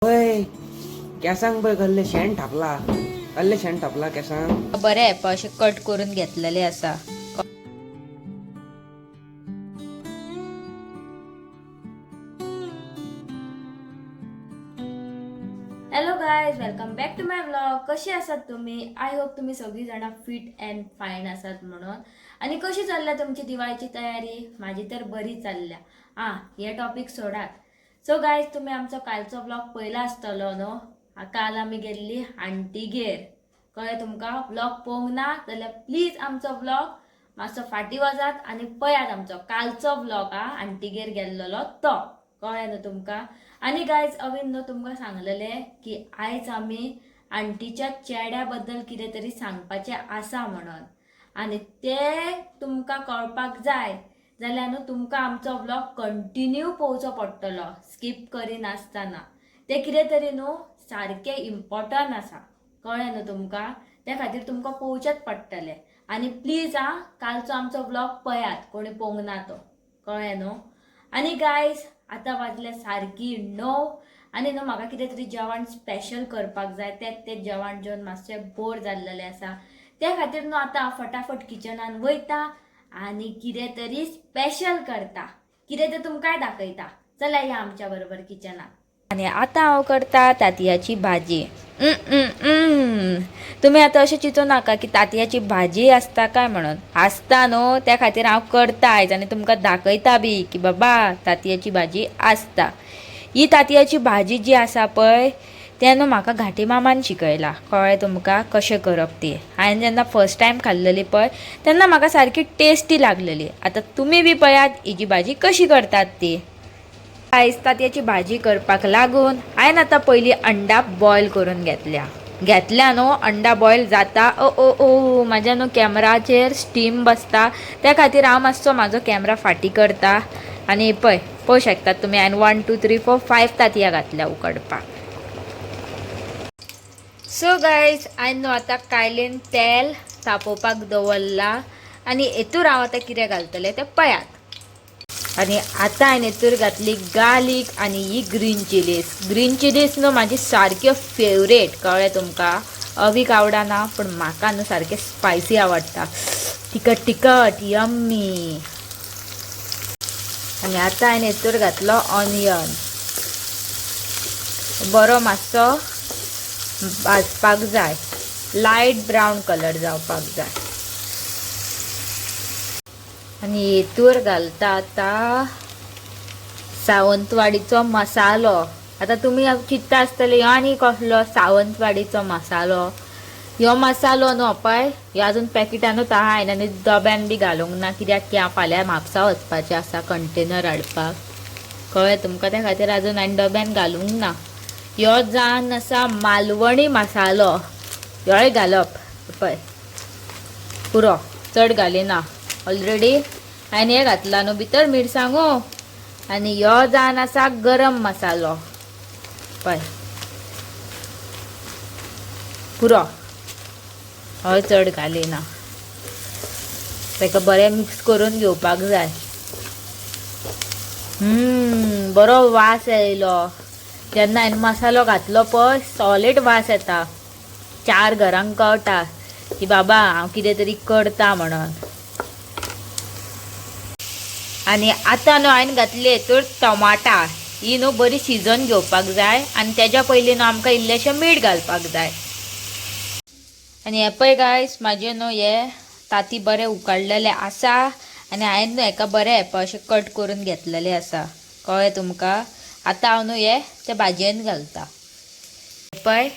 वय केसांक पळय कसलें शेण थापला, कसलें शेण थापला केसांक. बरें पळय अशें कट करून घेतलेले आसा. Hello guys, welcome back to my vlog. कशी आसात तुम्ही? I hope तुम्ही सगळी जाणां फिट अँड फायन आसात म्हणून. आनी कशी चल्ल्या तुमची दिवाळीची तयारी? माझी तर बरी चल्ल्या. आं, हे टॉपीक सोडात. सो गायज, तुमी आमचो कालचो व्लॉग पयला आसतलो न्हू? काल आमी गेल्ली आंटीगेर. कळ्ळें तुमकां? व्लॉग पळोवंक ना जाल्यार प्लीज आमचो व्लॉग मातसो फाटीं वचात आनी पळयात आमचो कालचो व्लॉग. आं, आंटीगेर गेल्लोलो तो, कळ्ळें न्हू तुमकां? आनी गायज, अवीन न्हू तुमकां सांगलेलें की आयज आमी आंटीच्या चेड्या बद्दल कितें तरी सांगपाचें आसा म्हणून, आनी तें तुमकां कळपाक जाय जाल्यार न्हू तुमकां आमचो व्लॉग कंटिन्यू पळोवचो पडटलो, स्कीप करिनासतना. तें कितें तरी न्हू सारकें इम्पॉर्टंट आसा, कळ्ळें न्हू तुमकां? त्या खातीर तुमकां पळोवचेंच पडटलें. आनी प्लीज आं, कालचो आमचो व्लॉग पळयात कोणी पळोवंक ना तो, कळ्ळें न्हू? आनी गायज, आतां वाजले सारकी 9 आनी न्हू म्हाका कितें तरी जेवण स्पेशल करपाक जाय. तेंच तें जेवण जेवन मातशें बोर जाल्लेलें आसा. त्या खातीर न्हू आतां हांव फटाफट किचनान वयता आनी कितें तरी स्पेशल करता. कितें तें तुमकांय दाखयता. चला या आमच्या बरोबर किचनान. आनी आतां हांव करता तांतयाची भाजी. तुमी आतां अशें चिंतू नाका की तांतयाची भाजी आसता काय म्हणून. आसता न्हू, त्या खातीर हांव करता आयज आनी तुमकां दाखयता बी की बाबा तांतयाची भाजी आसता. ही तांतयाची भाजी जी आसा पळय, तें न्हू म्हाका घाटी मामान शिकयला. कळ्ळें तुमकां कशें करप ती? हांवें जेन्ना फर्स्ट टायम खाल्लेली पळय तेन्ना म्हाका सारकी टेस्टी लागलेली. आतां तुमी बी पळयात हिजी भाजी कशी करतात ती. आयज तांतयाची भाजी करपाक लागून हांवें आतां पयलीं अंडा बॉयल करून घेतल्या. घेतल्या न्हू, अंडा बॉयल जाता. ओ ओ ओ, म्हाज्या न्हू कॅमराचेर स्टीम बसता, त्या खातीर हांव मातसो म्हाजो कॅमरा फाटीं करता. आनी पळय, पळोवंक शकतात तुमी, हांवें 1 2 3 4 5 तांतयां घातल्या उकडपाक. सो गायज, हांवें न्हू आतां कायलेन तेल तापोवपाक दवरलां आनी हेतूर हांव आतां कितें घालतलें तें पळयात. आनी आतां हांवें हेतूर घातली गार्लीक आनी ही ग्रीन चिलीज. ग्रीन चिलीज न्हू म्हाजी सारक्यो फेवरेट, कळ्ळें तुमकां? अवीक आवडना पूण म्हाका न्हू सारकें स्पायसी आवडटा, तिखट तिखट यम्मी. आनी आतां हांवें हेतूर घातलो ऑनियन. बरो मातसो भाजपाक जाय, लायट ब्रावन कलर जावपाक जाय. आनी हेतूर घालता आतां सावंतवाडीचो मसालो. आतां तुमी चिंत्ता आसतले ह्यो आनी कसलो सावंतवाडीचो मसालो. ह्यो मसालो न्हू पळय, ह्यो अजून पॅकेटानूच आहा, हांवें आनी डब्यान बी घालूंक ना, कित्याक की हांव फाल्यां म्हापसा वचपाचें आसा कंटेनर हाडपाक, कळ्ळें तुमकां? त्या खातीर अजून हांवें डब्यान घालूंक ना. ह्यो जावन आसा मालवणी मसालो, ह्योय घालप. पळय, पुरो, चड घालिना. ऑलरेडी हांवें हें घातलां न्हू भितर मिरसांगो. आनी ह्यो जावन आसा गरम मसालो, पळय, पुरो, हय चड घालिना. ताका बरें मिक्स करून घेवपाक जाय. बरो वास येयलो. जेन्ना हांवें मसालो घातलो पळय, सॉलीड वास येता. 4 घरांक कळटा की बाबा हांव कितें तरी करता म्हणून. आनी आतां न्हू हांवें घातली हेतूर टमाटा. ही न्हू बरी शिजोवन घेवपाक जाय आनी तेज्या पयलीं न्हू आमकां इल्लेशें मीठ घालपाक जाय. आनी हें पळय गायज, म्हाजें न्हू हे तांती बरें उकडलेलें आसा आनी हांवें न्हू हेका बरें हें पळय अशें कट करून घेतलेलें आसा, कळ्ळें तुमकां? आतां हांव न्हू हे ते भाजयेन घालता. पळय,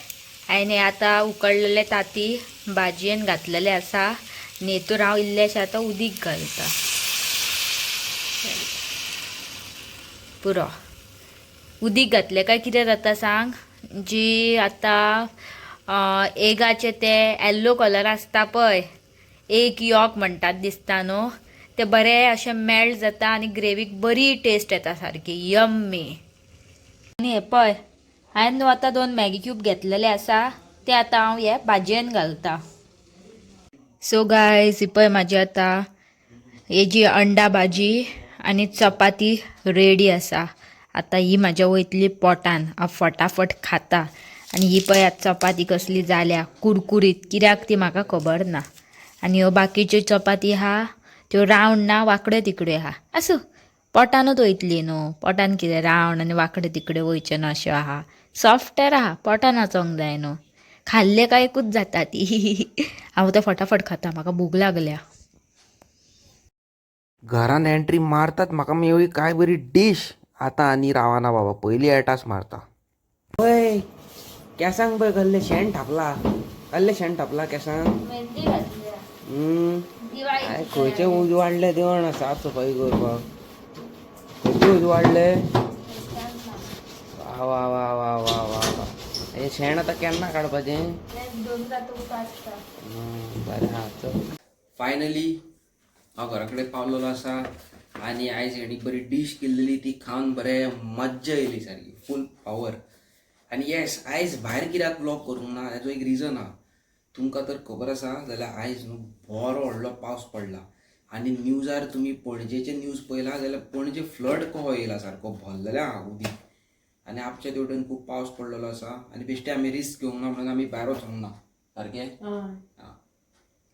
हांवें हे आतां उकडलेले तांती भाजयेन घातलेले आसा आनी हेतूर हांव इल्लेशें आतां उदीक घालता. पुरो. उदीक घातलें काय कितें जाता सांग, जी आतां एगाचे ते येल्लो कलर आसता पळय, एक यॉक म्हणटात दिसता न्हू, ते बरें अशें मेल्ट जाता आनी ग्रेवीक बरी टेस्ट येता, सारकी यम्मी. आनी हें पळय, हांवें न्हू आतां 2 मॅगी क्यूब घेतलेले आसा, ते आतां हांव हे भाजयेन घालता. सो गायज, ही पळय म्हाजी आतां हेजी अंडा भाजी आनी चपाती रेडी आसा. आतां ही म्हाज्या वयतली पोटान. हांव फटाफट खाता. आनी ही पळयात चपाती कसली जाल्या कुरकुरीत, कित्याक ती म्हाका खबर ना. आनी ह्यो बाकीच्यो चपाती आहा त्यो रावंड ना, वांकड्यो तिकड्यो आहा. आसूं, पोटानूच वयतली न्हू, पोटान कितें रावंड आनी वांकडे तिकडे वयचें ना अशें आहा. सॉफ्टर आहा, पोटान वचोंक जाय न्हू. खाल्ले काय एकूच जाता ती. हांव आतां फटाफट खाता, म्हाका भूक लागल्या. घरान एंट्री मारतात म्हाका मेवळी काय बरी डीश. आतां आनी रावना बाबा, पयली एटास मारता. पळय केंसांक पळय कसलें शेण थापला, कसलें शेण थापला केंसांक. मेहंदी घातल्या. काय खंयचें उजवाडलें देवण साफ सफाई करपाक, खंयचें उजवाडलें. वा वा वा वा वा वा वा. हें शेण आतां केन्ना काडपाचें? बरें आहा, चल. फायनली हांव घरा कडेन पावलेलो आसा आनी आयज हेणी बरी डीश केल्लेली ती खावन बरें मज्जा येयली सारकी, फूल पावर. आनी येस, आयज भायर कित्याक व्लॉग करूंक ना हेजो एक रिजन आहा. तुमकां तर खबर आसा जाल्यार आयज न्हू बरो व्हडलो पावस पडला आनी न्यूजार तुमी पणजेचे न्यूज पळयला जाल्यार पणजे फ्लड कहो येयला, सारको भरलेलें आहा उदीक. आनी आमच्या तेवटेन खूब पावस पडलेलो आसा आनी बेश्टे आमी रिस्क घेवंक ना म्हणून आमी भायर वचोंक ना सारकें.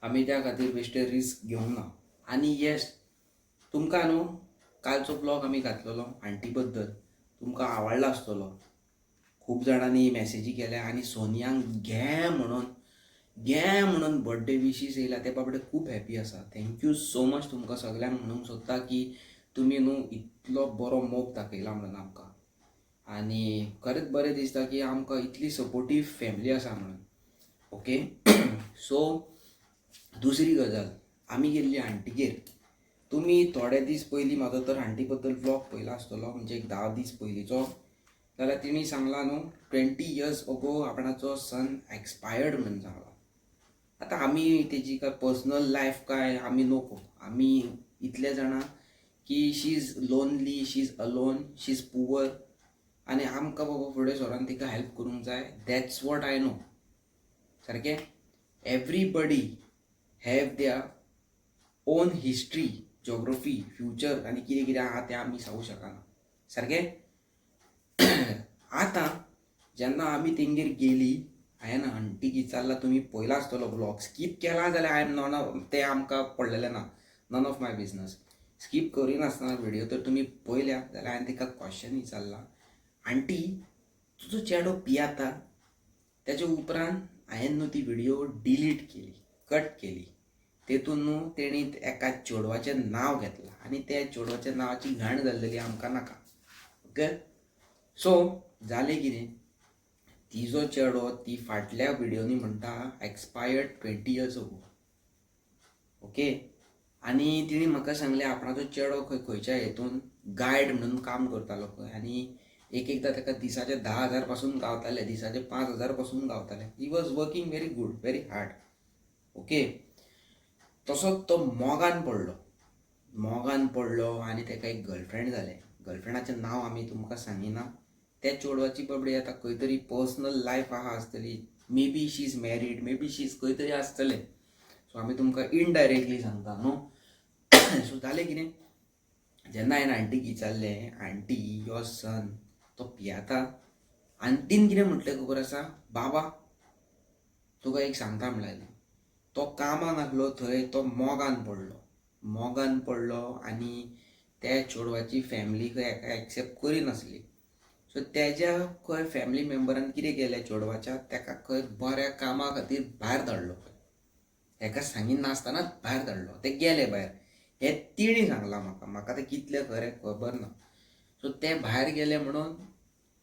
आमी त्या खातीर बेश्टे रिस्क घेवंक ना. आनी येस, तुमकां न्हू कालचो ब्लॉग आमी घातलेलो आंटी बद्दल तुमकां आवडला आसतलो. खूब जाणांनी मॅसेजी केल्या आनी सोनियांक घे म्हणून घे म्हणून बर्थडे विशीस येयला, ते बाबडे खूब हॅपी आसा. Thank you so much तुमकां सगल्यांक म्हणूंक सोदता की तुमी न्हू इतलो बरो मोग दाखयला म्हणून आमकां. आनी खरेंच बरें दिसता की आमकां इतली सपोर्टीव फॅमिली आसा म्हणून. ओके, सो दुसरी गजाल, आमी गेल्ली आंटीगेर. तुमी थोडे दीस पयलीं म्हाजो तर आंटी बद्दल व्लॉग पळयला आसतलो, म्हणजे एक 10 दीस पयलींचो. जाल्यार तिणी सांगलां न्हू 20 इयर्स अगो आपणाचो सन एक्सपायर्ड म्हणून सांगला. आतां आमी तेजी काय पर्सनल लायफ काय आमी नको, आमी इतले जाणां की she is lonely, she is alone, she is poor आनी आमकां बाबा फुडें सरोन तिका हेल्प करूंक जाय. That's what I know. सारकें, everybody have their own history, geography, future आनी कितें कितें आहा तें आमी सांगूंक शकना सारकें. आतां जेन्ना आमी तेंगेर गेली, हांवें आंटीक विचारलां, तुमी पळयला आसतलो ब्लॉग, स्कीप केला जाल्यार I am non, तें आमकां पडलेलें ना, none of my business. Skip करिनासतना व्हिडियो तर तुमी पळयल्या जाल्यार हांवें तिका क्वेश्चन विचारलां, आंटी तुजो चेडो पियाता. तेच्या उपरांत हांवें न्हू ती व्हिडियो डिलीट केली, कट केली. तेतून न्हू तेणी एका चेडवाचें नांव घेतलां आनी त्या चेडवाच्या नांवाची घाण जाल्लेली आमकां नाका. ओके, सो जालें कितें, तिजो चेडो ती फाटल्या व्हिडियोनी म्हणटा एक्सपायर्ड 20 इयर्स अगो. ओके, आनी तिणी म्हाका सांगलें आपणाचो चेडो खंय खंयच्या हेतून गायड म्हणून काम करतालो खंय, आनी एक एकदां ताका दिसाचे 10,000 पासून गावताले, दिसाचे 5,000 पासून गावताले. He was working very good, very hard. Okay, तसोच तो मोगान पडलो, मोगान पडलो आनी ताका एक गर्लफ्रेंड जालें. गर्लफ्रेंडाचें नांव आमी तुमकां सांगिना. त्या चेडवाची बाबडी आतां खंय तरी पर्सनल लायफ आहा आसतली, maybe she is married, maybe she is खंय तरी आसतलें. सो आमी तुमकां इनडायरेक्टली सांगता न्हू. सो जालें कितें, जेन्ना हांवें आंटीक विचारलें, आंटी your सन तो पियाता, आंटीन कितें म्हटलें खबर आसा, बाबा तुका एक सांगता म्हणलें, तो कामाक आसलो थंय तो मोगान पडलो, मोगान पडलो आनी त्या चेडवाची फॅमिली खंय हेका एक्सेप्ट करिनासली. सो तेज्या खंय फॅमिली मेंबरान कितें केलें, चेडवाच्या तेका खंय बऱ्या कामा खातीर भायर धाडलो, हेका सांगिनासतनाच भायर धाडलो. ते गेले भायर, हें तिणी सांगलां म्हाका, म्हाका तें कितलें खरें खबर ना. सो ते भायर गेले म्हणून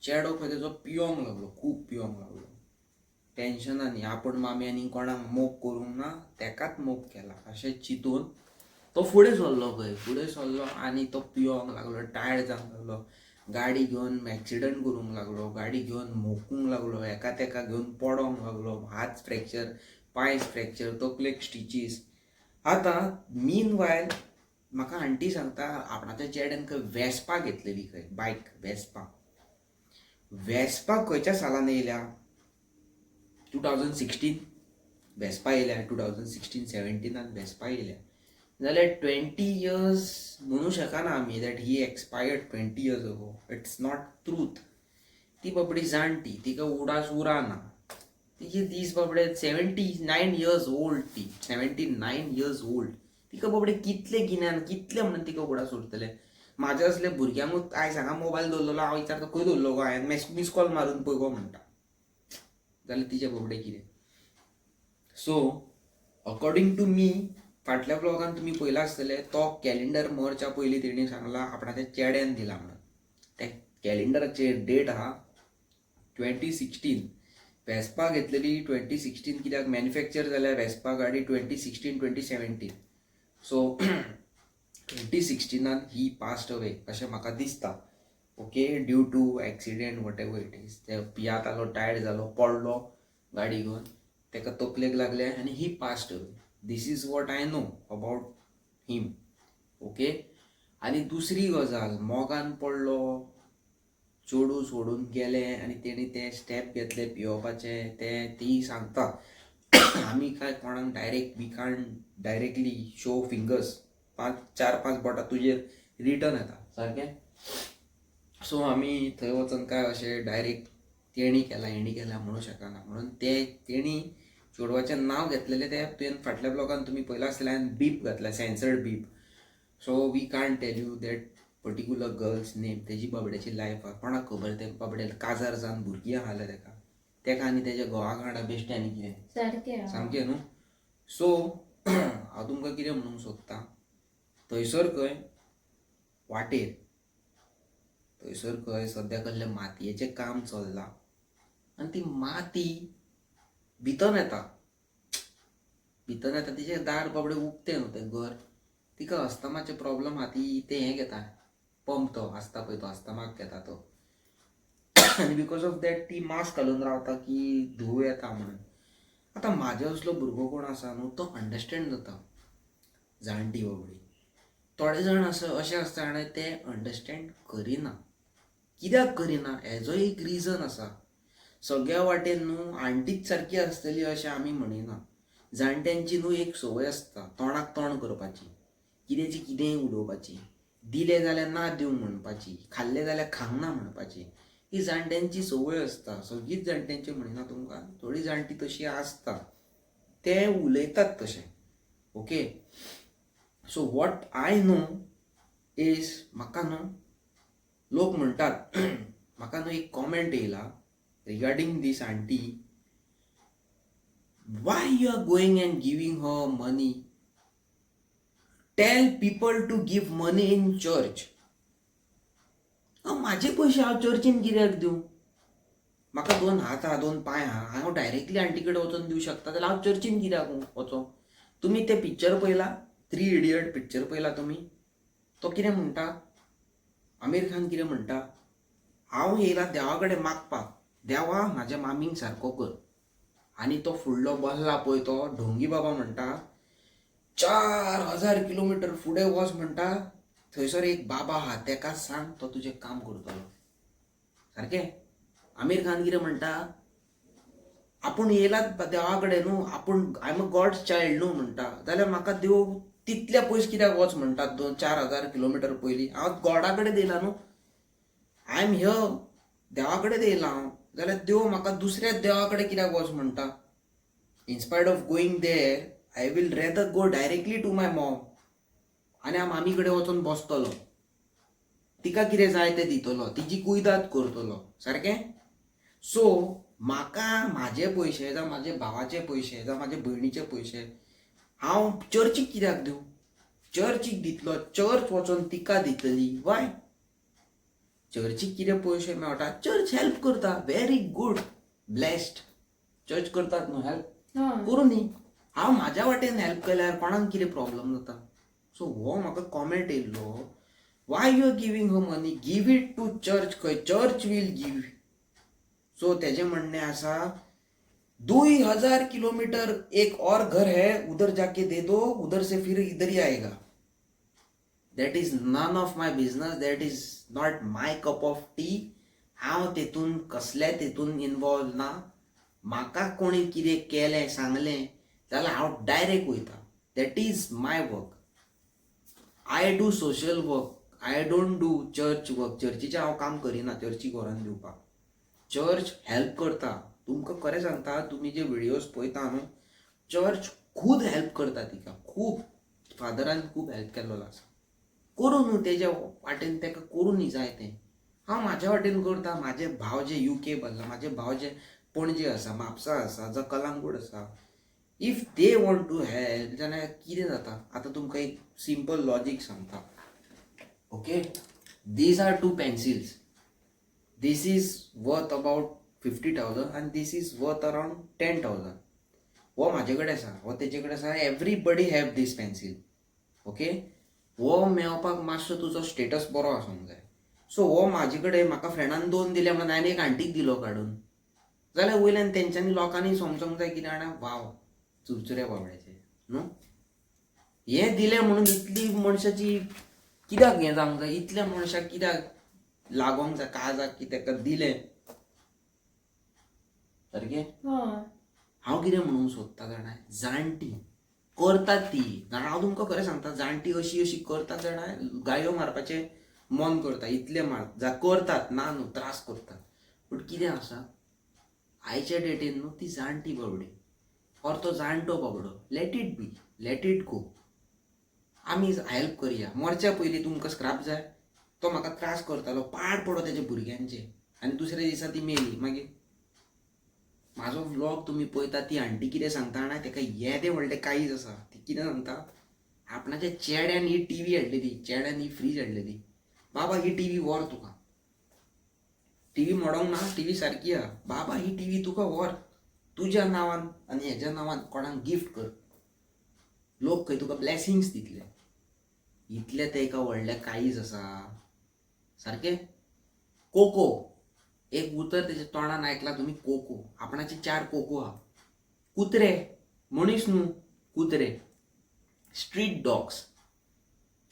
चेडो खंय तेजो पियोंक लागलो, खूब पियोंक लागलो. टेन्शनांनी आपूण मामी आनी कोणाक मोग करूंक ना, तेकाच मोग केला अशें चिंतून तो फुडें सरलो, खंय फुडें सरलो आनी तो पियोंक लागलो, टायर्ड जावंक लागलो, गाडी घेवन एक्सिडंट करूंक लागलो, गाडी घेवन मोकूंक लागलो, एका तेका घेवन पडोंक लागलो, हात फ्रॅक्चर, पांय फ्रॅक्चर, तकलेक स्टिचीस. आतां मीन वायल म्हाका आंटी सांगता आपणाच्या चेड्यान खंय वेस्पा घेतलेली, खंय बायक वेस्पा. वेस्पा खंयच्या सालान येयल्या, 2016 वेस्पा येयल्या, 2016-17 वेस्पा येयल्या. जाल्यार 20 इयर्स म्हणू शकना आमी that he expired 20 years ago. It's not truth. ती बाबडी जाणटी, तिका उडास उराना, तिचे दीस बाबडे, 79 इयर्स ओल्ड ती, 79 इयर्स ओल्ड. तिका बाबडे कितले गिन्यान, कितले म्हणून तिका उडास उरतले? म्हाज्या असले भुरग्यांकूच आयज हांगा मोबायल दवरलेलो, हांव विचारता, खंय दवरलो गो हांवें? मिस कॉल मारून पळय गो म्हणटा, जाल्यार तिचे बाबडे कितें? सो अकॉर्डिंग टू मी, फाटल्या ब्लॉगान तुमी पळयलां आसतलें, तो कॅलेंडर मरच्या पयलीं तेणी सांगला आपणाच्या चेड्यान दिला म्हणून. त्या कॅलेंडराचेर डेट आहा 2016. वेस्पा घेतलेली 2016, कित्याक मॅन्युफॅक्चर जाल्या वेस्पा गाडी 2016, 2017. सो 2016नान ही पास्ट अवे अशें म्हाका दिसता, okay, due to accident, whatever it is. ते पियातालो, टायर्ड जालो, पडलो गाडी घेवन, ताका तकलेक लागलें आनी he passed away. This is what I know about him, okay? आनी दुसरी गजाल, मोगान पडलो चेडूं, सोडून गेलें आनी तेणी तें स्टेप घेतलें पियोवपाचें, तें ती सांगता. आमी काय कोणाक direct, we can't directly show fingers. पांच, चार पांच बोटां तुजेर रिटर्न येता सारकें. सो आमी थंय वचून काय अशें डायरेक्ट तेणी केलां, हेणी केलां म्हणूं शकना. म्हणून ते तेणी चेडवाचें नांव घेतलेलें तें तुवें फाटल्या ब्लॉगान तुमी पळयलां आसतलें, हांवें बीप घातला, सँसर्ड beep. So we can't tell you that particular girls name. तेजी बाबड्याची लायफ आहा, कोणाक खबर तें बाबड्या काजार जावन भुरगीं आहा जाल्यार तेका तेका आनी तेज्या घोवा वांगडा बेश्टें आनी कितें. सारकें. सामकें न्हू? सो हांव तुमकां कितें म्हणूंक सोदतां, थंयसर खंय वाटेर थंयसर खंय सद्या कसलें मातयेचें काम चल्लां आनी ती माती भितर येता, भितर येता. तिचें दार बाबडें उक्तें न्हू तें घर. तिका अस्थमाचे प्रॉब्लम आहा. ती तें हें घेता, पंप तो आसता पळय, तो अस्थमाक घेता तो आनी because of that ती मास्क घालून रावता की धूव येता म्हणून. आतां म्हाजे असलो भुरगो कोण आसा न्हू, तो अंडरस्टँड जाता जाणटी बाबडी. थोडे जाण आसा अशें आसता आनी ते अंडरस्टँड करिना. कित्याक करिना हेजो एक रिजन आसा. सगळ्या वाटेन न्हू आंटीच सारकी आसतली अशें आमी म्हणिना. जाणट्यांची न्हू एक संवय आसता तोंडाक तोंड करपाची, कित्याची कितेंय उलोवपाची, दिलें जाल्यार ना दिवंक म्हणपाची, खाल्लें जाल्यार खावंक ना म्हणपाची. ही जाणट्यांची संवय आसता. सगळीच जाणट्यांची म्हणिना तुमकां, थोडीं जाणटी तशी आसता, ते उलयतात तशें, okay? So what I know is, म्हाका न्हू लोक म्हणटात, म्हाका न्हू एक कॉमेंट येयला regarding this aunty, "Why you are going and giving her money? Tell people to give money in church." हांव म्हाजे पयशे हांव चर्चीन कित्याक दिवं? म्हाका दोन हात आहा, दोन पांय आहा, हांव डायरेक्टली आंटी कडेन वचोन दिवं शकता, जाल्यार हांव चर्चीन कित्याक वचों? तुमी तें पिक्चर पळयला, थ्री इडियट पिक्चर पळयला तुमी? तो कितें म्हणटा, आमीर खान कितें म्हणटा? हांव येयला देवा कडेन मागपाक, देवा म्हाज्या मामीक सारको कर. आनी तो फुडलो बसला पळय तो ढोंगी बाबा म्हणटा, 4000 किलोमिटर फुडें वच म्हणटा, थंयसर एक बाबा आहा, तेका सांग, तो तुजें काम करतलो. सारकें? आमीर खान कितें म्हणटा? आपूण येयलात देवा कडेन न्हू, आपूण "I am a God's child" न्हू म्हणटा, जाल्यार म्हाका देव तितल्या पयस कित्याक वच म्हणटात, दोन 4000 किलोमिटर पयलीं? हांव गॉडा कडेन येयला न्हू, I am here, देवा कडेन येयला हांव, जाल्यार देव म्हाका दुसऱ्या देवा कडेन कित्याक वच म्हणटा? Instead of going there, I will rather go directly to my mom आनी हांव मामी कडेन वचून बसतलो, तिका कितें जाय तें दितलो, तिजी कुयदाद करतलो. सारकें? सो म्हाका म्हाजे पयशे, जावं म्हाजे भावाचे पयशे, जावं म्हाजे भयणीचे पयशे हांव चर्चीक कित्याक दिवं? चर्चीक दितलो, चर्च वचोन तिका दितली. वाय? चर्चीक कितें पयशे मेळटा, चर्च हेल्प करता, व्हेरी गूड, ब्लेस्ड. चर्च करतात न्हू हेल्प? हय. करूं न्ही. हांव म्हाज्या वाटेन हेल्प केल्यार कोणाक कितें प्रॉब्लम जाता? सो हो म्हाका कॉमेंट येयल्लो, "Why you are giving her money? Give it to church." खंय church will give. सो तेजें म्हणणें आसा, 2000 किलोमीटर एक और घर है, उधर जाके दे दो, उधर से फिर इधर ही आएगा. That is none of my business. That is not my cup of tea. हांव तेतून कसल्या तेतून इनवॉल्व ना. म्हाका कोणी कितें केलें, सांगलें जाल्यार हांव डायरेक्ट वयता. That is my work. I do social work, I don't do church work. चर्चीचें हांव काम करिना, चर्चीक व्हरोन दिवपाक. चर्च हेल्प करता तुमकां. खरें सांगता, तुमी जे विडियोज पळयता न्हू, चर्च खूब हेल्प करता तिका. खूब फादरान खूब हेल्प केल्लो आसा. करूं न्हू तेज्या वाटेन, ताका करूं न्ही जाय तें. हांव म्हाज्या वाटेन करता. म्हाजे भाव जे युके भरला, म्हाजे भाव जे पणजे आसा, म्हापसा आसा, जावं कलांगूट आसा, if they want to help जाल्यार कितें जाता? आतां तुमकां एक सिंपल लॉजीक सांगता, okay? These are two pencils. This is worth about 50,000 आनी this is worth around 10,000. हो म्हाजे कडेन आसा, हो तेजे कडेन आसा. Everybody have this pencil, okay? हो मेळपाक मातसो तुजो स्टेटस बरो आसूंक जाय. सो हो म्हाजे कडेन, म्हाका फ्रेंडान दोन दिले म्हणून हांवें एक आंटीक दिलो काडून, जाल्यार वयल्यान तेंच्यांनी लोकांनी समजोंक जाय कितें जाणा, वाव, चुरचुरे बाबड्याचे न्हू हें दिलें म्हणून इतली मनशाची कित्याक हें जावंक जाय? इतल्या मनशाक कित्याक लागोंक जाय काळजाक की ताका दिलें सारकें? हांव कितें म्हणूंक सोदता जाणा, जाणटी करतात ती जाणा. हांव तुमकां खरें सांगता, जाणटी अशी अशी करतात जाणा, गायो मारपाचें मन करता. इतले मार जा करतात ना न्हू, त्रास करतात. बट कितें आसा, आयच्या डेटीन न्हू ती जाणटी बाबडी ऑर तो जाणटो बाबडो, let it be, let it go. आमी हेल्प करया. मरच्या पयलीं तुमकां स्क्रॅप जाय. तो म्हाका त्रास करतालो, पाड पडो तेच्या भुरग्यांचे, आनी दुसऱ्या दिसा ती मेली. मागीर म्हाजो व्लॉग तुमी पळयता, ती आंटी कितें सांगता जाणा, तेका येदें व्हडलें काळीज आसा. ती कितें सांगता, आपणाच्या चेड्यान ही टीवी हाडलेली, चेड्यान ही फ्रीज हाडलेली. बाबा, ही टीवी व्हर तुका. टीवी मोडोंक ना, टीवी सारकी आहा. बाबा, ही टीवी तुका व्हर, तुज्या नांवान आनी हेज्या नांवान कोणाक गिफ्ट कर. लोक खंय तुका ब्लॅसिंग्स दितले. इतलें तेका व्हडलें काळीज आसा सारकें. कोको एक उतर तेच्या तोंडान आयकलां तुमी? कोको. आपणाचे चार कोको आहा. कुत्रे, मनीस न्हू, कुत्रे, स्ट्रीट डॉग्स.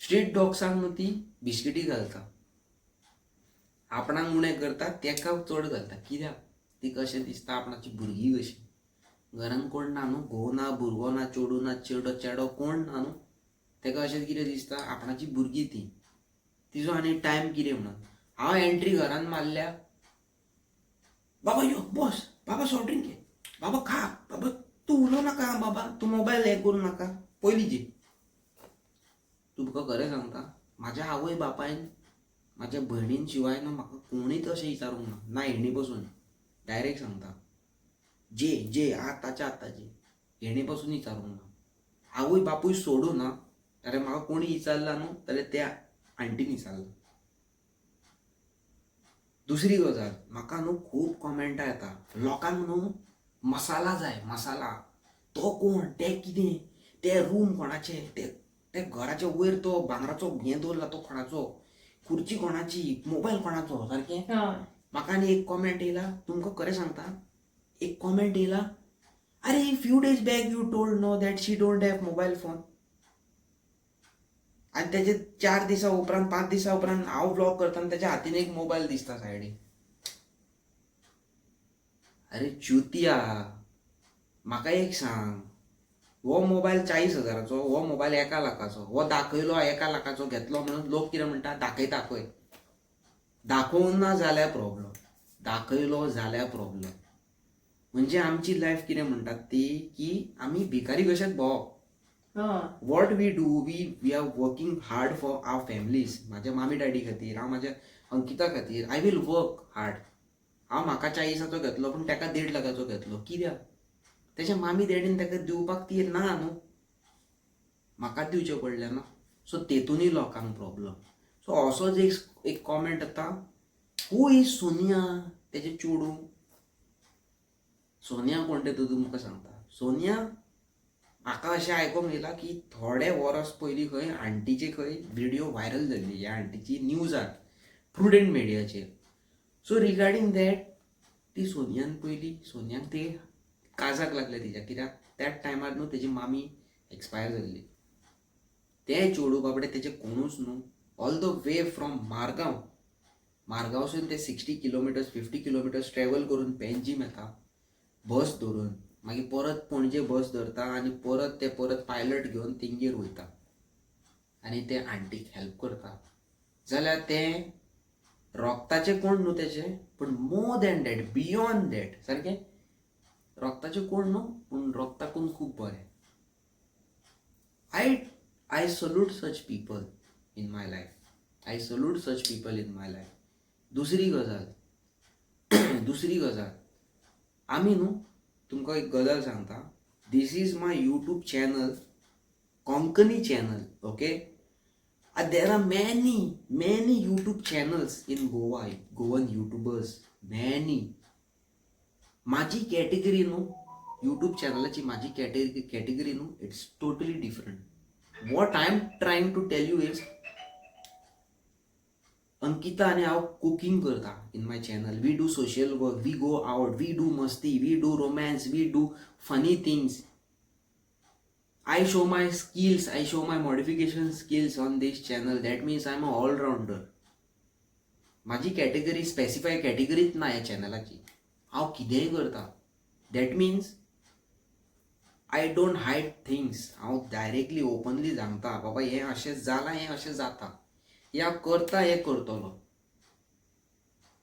स्ट्रीट डॉग्सांक न्हू ती बिस्किटी घालता. आपणाक उणें करता, तेका चड घालता. कित्याक? तिका अशें दिसता आपणाची भुरगीं कशीं. घरान कोण ना न्हू, घोव ना, भुरगो ना, चेडूं ना, चेडो चेडो कोण ना न्हू, तेका अशें कितें दिसता, आपणाची भुरगीं ती. तिजो आनी टायम कितें म्हणून. हांव एंट्री घरान मारल्या, बाबा यो बस, बाबा सॉफ्ट ड्रिंक घे, बाबा खा, बाबा तूं उलोवं नाका, बाबा तूं मोबायल हें करूं नाका, पयलीं जी. तुमकां खरें सांगता, म्हाज्या आवय बापायन, म्हाज्या भयणीन शिवाय न्हू म्हाका कोणीच अशें विचारूंक ना. ना हेणी पसून डायरेक्ट सांगता, जे जे आतांच्या आतांचे हेणी पसून विचारूंक ना. आवय बापूय सोडून ना जाल्यार म्हाका कोणी विचारला न्हू जाल्यार त्या आंटीन विचारला. दुसरी गजाल, म्हाका न्हू खूब कॉमेंटां येता. लोकांक न्हू मसाला जाय, मसाला. तो कोण, तें कितें, तें रूम कोणाचें, ते ते घराच्या वयर तो भांगराचो हें दवरला तो कोणाचो, खुर्ची कोणाची, मोबायल कोणाचो, सारकें? म्हाका आनी एक कॉमेंट येयला, तुमकां खरें सांगता, एक कॉमेंट येयला, अरे, few days back you told no that she don't have mobile phone. आनी तेजे 4 दिसां उपरांत, 5 दिसां उपरांत हांव व्लॉग करतना तेच्या हातीन एक मोबायल दिसता सायडीन. अरे चुतिया, म्हाका एक सांग, हो मोबायल 40 हजाराचो, हो मोबायल 1 लाखाचो. हो दाखयलो 1 लाखाचो घेतलो म्हणून लोक कितें म्हणटा? दाखयता पळय. दाखोवंक ना जाल्यार प्रॉब्लम, दाखयलो जाल्यार प्रॉब्लम. म्हणजे आमची लायफ कितें म्हणटात ती की आमी भिकारी कशेंच भोंवप. What we do, we are working hard for our families. म्हाज्या मामी डॅडी खातीर हांव, म्हाज्या अंकिता खातीर I will work hard. हांव म्हाका 40ाचो घेतलो, पूण ताका 1.5 लाखाचो घेतलो. कित्याक? तेच्या मामी डॅडीन ताका दिवपाक ती ना न्हू, म्हाका दिवचें पडलें ना. सो तेतूनय लोकांक प्रॉब्लम. सो असोच एक एक कॉमेंट येता, who is Sonia? तेजें चेडूं सोनिया कोण तें तुमकां सांगता. सोनिया, म्हाका अशें आयकोंक येयलां की थोडे वर्स पयलीं खंय आंटीचे खंय व्हिडियो व्हायरल जाल्ली ह्या आंटीची न्यूजार, प्रुडंट मिडियाचेर. सो रिगार्डींग that, ती सोनियान पयलीं, सोनियाक ती काजाक लागले तिच्या, कित्याक त्याच टायमार न्हू तेजी मामी एक्सपायर जाल्ली. तें चेडूं बाबडें, तेजें कोणूच न्हू, all the way from Margao, मारगांवसून ते 60 किलोमिटर्स, 50 किलोमिटर्स ट्रॅवल करून पेंजीम येता बस धरून. मागीर परत पणजे बस धरता आनी परत ते परत पायलट घेवन तेंगेर वयता. आनी ते आंटीक हेल्प करता जाल्यार तें रोगताचें कोण न्हू तेजें, पूण more than that, beyond that, सारकें रोगताचें कोण न्हू पूण रोगताकून खूब बरें. I salute such people in my life. I salute such people in my life. दुसरी गजाल, दुसरी गजाल, आमी न्हू तुमकां एक गजाल सांगता. This is my YouTube channel, Konkani channel, okay? There are many many YouTube channels in Goa, Goan YouTubers, many. माझी कॅटेगरी न्हू यूट्यूब चॅनलाची, माझी कॅटेगरी न्हू, it's totally different. What I am trying to tell you is, Ankita आनी हांव cooking करता in my channel. We do social work, we go out, we do मस्ती, we do romance, we do funny things. I show my skills, I show my modification skills on this channel. That means I'm a all-rounder. माझी category specify कॅटेगरीच ना ह्या चॅनलाची. हांव कितेंय करता. That means I don't hide things. हांव directly openly सांगता, बाबा हें अशें जालां, हें अशें जाता, या करता, हें करतलो.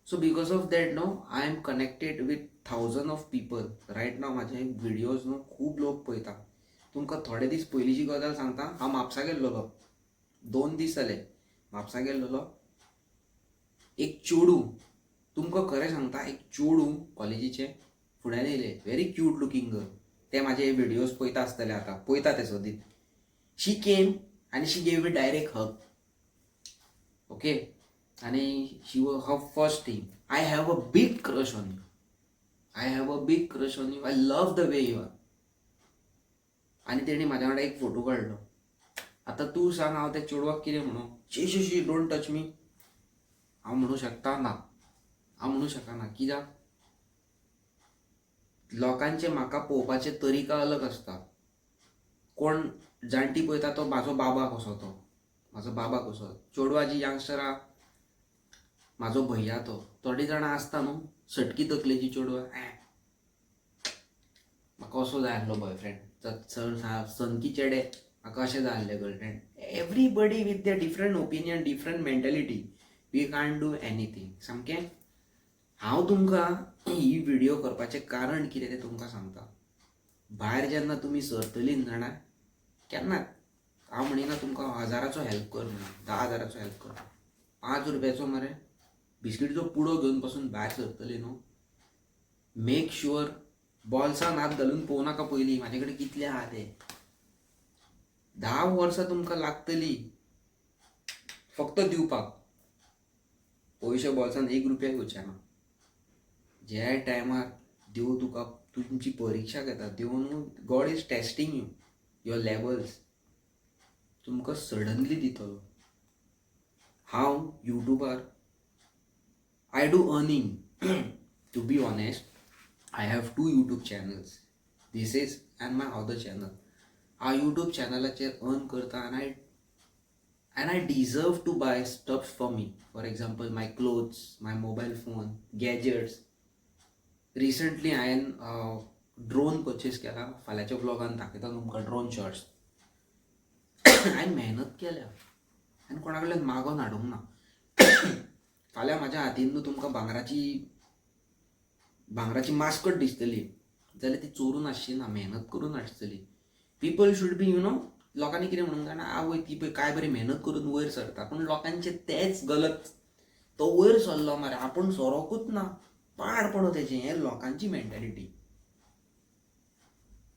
So because of that no, I am connected with thousand of people right now. म्हाजे विडियोज न्हू खूब लोक पळयता. तुमकां थोडे दीस पयलींची गजाल सांगता. हांव म्हापसा गेल्लोलो, 2 दीस जाले म्हापसा गेल्लोलो. एक चेडूं, तुमकां खरें सांगता, एक चेडूं कॉलेजीचें फुड्यान येयलें, व्हेरी क्यूट लुकींग गर्ल. ते म्हाजे विडियोज पळयता आसतले आतां, पळयता ते सोदीत. She came आनी she gave a direct hug, okay? आनी she her first thing, "I have a big crush on you. I have a big crush on you. I love the way you are." आनी तेणी म्हाज्या वांगडा एक photo काडलो. आतां तूं सांग, हांव त्या चेडवाक कितें म्हणू? "शी शी शी, don't touch me," हांव म्हणूं शकता ना? हांव म्हणूं शकना. कित्याक? लोकांचे म्हाका पळोवपाचे तरिका अलग आसता. कोण जाणटी पळयता तो म्हाजो बाबा कसो, तो म्हाजो बाबा कसो. चेडवां जी यंगस्टर आहा, म्हाजो भैया तो. थोडीं जाणां आसता न्हू सटकी तकलेची चेडवां, म्हाका असो जाय आसलो बॉयफ्रेंड, सनकी चेडे, म्हाका अशें जाय आसलें girlfriend. Everybody with the different opinion, different mentality. We can't do anything. सामकें हांव तुमकां ही व्हिडियो करपाचें कारण कितें तें तुमकां सांगता. भायर जेन्ना तुमी सरतली न्ही जाणा, केन्नाच हांव म्हणिना तुमकां हजाराचो हेल्प कर म्हणून, 10,000चो हेल्प कर, 5 रुपयाचो मरे बिस्किटीचो पुडो घेवन पासून भायर सरतली न्हू, मेक शुअर बॉल्सान हात घालून पळोवं नाका पयलीं म्हाजे कडेन कितले आहा ते. 10 वर्सां तुमकां लागतली फक्त दिवपाक. पयशे बॉल्सान 1 रुपया घेवचे ना. ज्या टायमार देव तुका तुमची परिक्षा घेता, देव न्हू, God is testing you, your levels, तुमकां सडनली दितलो. हांव युट्यूबार I do earning. To be honest, I have two YouTube channels, this is and my other channel. हांव यूट्यूब चॅनलाचेर अर्न करता and I deserve to buy stuffs for me, for example, my clothes, my mobile phone, gadgets. Recently हांवें drone purchase केला. फाल्यांच्या व्लॉगान दाखयता तुमकां drone shots. हांवें मेहनत केल्या, हांवें कोणा कडल्यान मागोन हाडूंक ना. फाल्यां म्हाज्या हातीन न्हू तुमकां भांगराची मास्कट दिसतली जाल्यार ती चोरून आसची ना, मेहनत करून आसतली. People should be, you know, लोकांनी कितें म्हणूंक जाणा, आवय ती पळय काय बरी मेहनत करून वयर सरता. पूण लोकांचें तेंच गलत, तो वयर सरलो मरे, आपूण सरोकूच ना, पाड पडो तेजें, हें लोकांची मेंटेलिटी.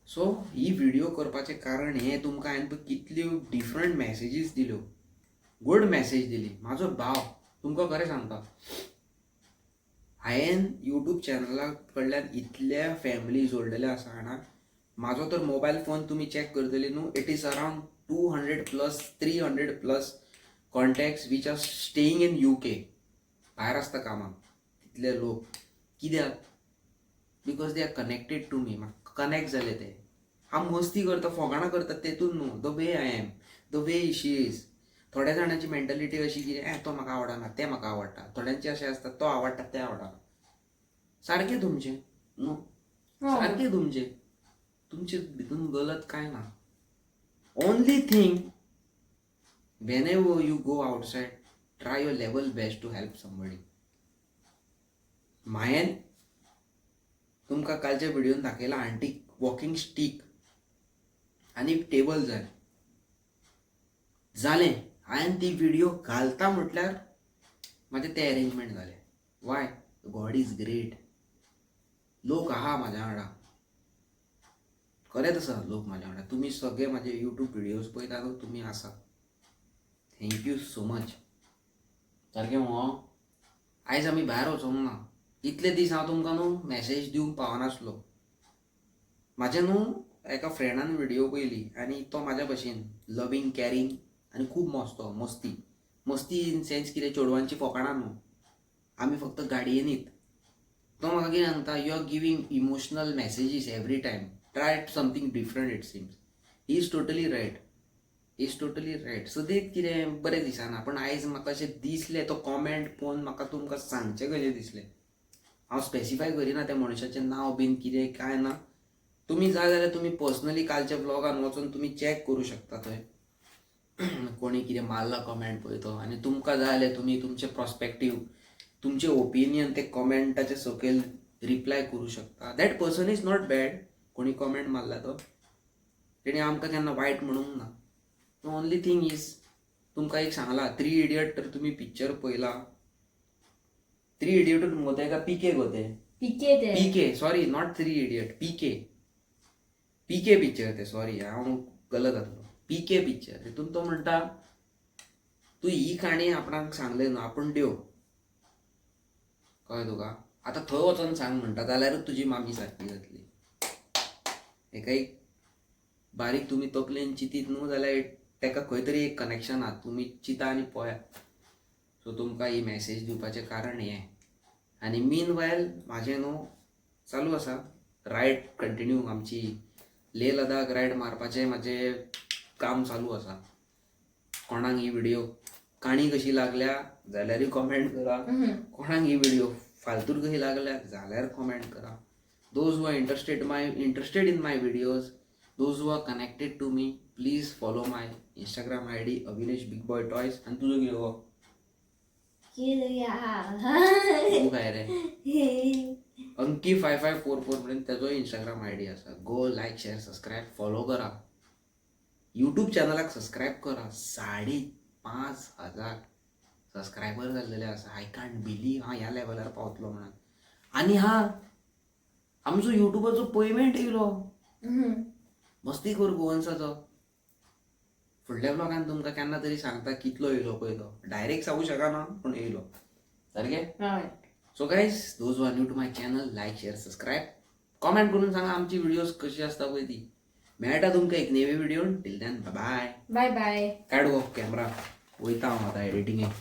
सो ही व्हिडिओ करपाचें कारण हें, तुमकां हांवें पळय कितल्यो डिफरंट मॅसेजीस दिल्यो, गूड मॅसेज दिली. म्हाजो भाव, तुमकां खरें सांगता, हांवें यूट्यूब चॅनला कडल्यान इतल्या फॅमिली जोडलेले आसा जाणा. म्हाजो तर मोबायल फोन तुमी चॅक करतली न्हू, it is around 200 plus, 300 plus contacts which are staying in UK. भायर आसता कामाक तितले लोक. कित्याक? Because they are connected to me. म्हाका कनेक्ट जाले ते. हांव मस्ती करता, फोगाणां करता तेतून न्हू, the way I am, the way she is. थोड्या जाणांची मेंटलिटी अशी की ए तो म्हाका आवडना, तें म्हाका आवडटा. थोड्यांची अशें आसता, तो आवडटा, तें आवडना. सारकें तुमचें न्हू, सारकें तुमचें, तुमचे भितून गलत कांय ना. Only thing Whenever you go outside, try your level best to help somebody. मायेन तुमकां कालच्या व्हिडियोन दाखयला, आंटीक वॉकिंग स्टीक आनी टेबल जाय जालें. हांवें ती व्हिडियो घालता म्हटल्यार म्हाजें तें अरेंजमेंट जालें. Why? God is great. लोक आहा म्हाज्या वांगडा, खरेंच आसा लोक म्हाज्या वांगडा. तुमी सगळे म्हाजे युट्यूब व्हिडियोज पळयता न्हू, तुमी आसा. Thank you so much. सारकें मुगो? आयज आमी भायर वचोंक ना. इतले दीस हांव तुमकां न्हू मॅसेज दिवंक पावनासलो. म्हाजें न्हू एका फ्रेंडान व्हिडियो पळयली आनी तो म्हाज्या भशेन लवींग, कॅरींग आनी खूब मस्तो मस्ती मस्ती इन सेन्स कितें, चेडवांची फकाणां न्हू, आमी फक्त गाडयेनीत. तो म्हाका कितें सांगता, "You are giving emotional messages every time. Try something different." It seems he is totally right, is totally right. सदींच कितें बरें दिसना, पूण आयज म्हाका अशें दिसलें, तो कॉमेंट पळोवन म्हाका तुमकां सांगचें कशें दिसलें. हांव स्पेसिफाय करिना त्या मनशाचें नांव बीन कितें कांय ना. तुमी जाय जाल्यार तुमी पर्सनली कालच्या ब्लॉगान वचून तुमी चॅक करूं शकता, थंय कोणी कितें मारला कॉमेंट पळय तो. आनी तुमकां जाय जाल्यार तुमी तुमचें पर्सपेक्टीव, तुमचें ओपिनियन ते कॉमेंटाच्या सकयल रिप्लाय करूं शकता. That person is not bad. कोणी कॉमेंट मारला तो, तेणी आमकां केन्ना वायट म्हणूंक ना. ओनली थिंग is, तुमकां एक सांगला, थ्री इडियट तर तुमी पिक्चर पळयला, थ्री इडियट मुगो तें काय पीके गो तें? पीके ते. PK, sorry, not Three Idiot, PK, PK picture ते. सॉरी, हांव गलत जातलो. पीके पिक्चर, तितून तो म्हणटा, तूं ही काणी आपणाक सांगले न्हू, आपूण देव, कळ्ळें तुका? आतां थंय वचोन सांग म्हणटा जाल्यारूच तुजी मामी सारकी जातली. हेका एक बारीक तुमी तकलेन चिंतीत न्हू जाल्यार तेका खंय तरी एक कनेक्शन आहा. तुमी चिंता आनी पळया. सो तुमकां ही मॅसेज दिवपाचें कारण हें. आनी मीन वायल म्हाजें न्हू चालू आसा रायड कंटिन्यू. आमची लेह लडाख रायड मारपाचें म्हाजें काम चालू आसा. कोणाक ही व्हिडियो काणी कशी लागल्या जाल्यारूय कॉमेंट करा. कोणाक ही व्हिडियो फालतूर कशी लागल्या जाल्यार कॉमेंट करा. Those who are interested in my videos, those who are connected to me, please follow my Instagram ID, Avinesh big boy toys. आनी तुजो कितें गो? तूं काय रे? अंकी 5544 म्हणून तेजो इंस्टाग्राम आयडी आसा. Go like, share, subscribe, follow करा. यूट्यूब चॅनलाक सबस्क्रायब करा. 5500 सबस्क्रायबर जाल्लेले आसा. I can't believe हांव ह्या लेवलार पावतलो म्हणून. आनी हा, आमचो युट्यूबाचो पेमेंट येयलो. मस्ती कर गोवन्साचो. फुडल्या ब्लॉगान तुमकां केन्ना तरी सांगता कितलो येयलो पळय तो. डायरेक्ट सांगू शकना, पूण येयलो सारकें. हय. So guys, those are new to my channel, like, share, subscribe, comment करून सांगा आमची व्हिडिओज कशी आसता पळय ती. मेळटा तुमकां एक नेवी video. Till then, bye. Bye bye. काड गो कॅमरा, वयता हांव आतां एडिटींगेक.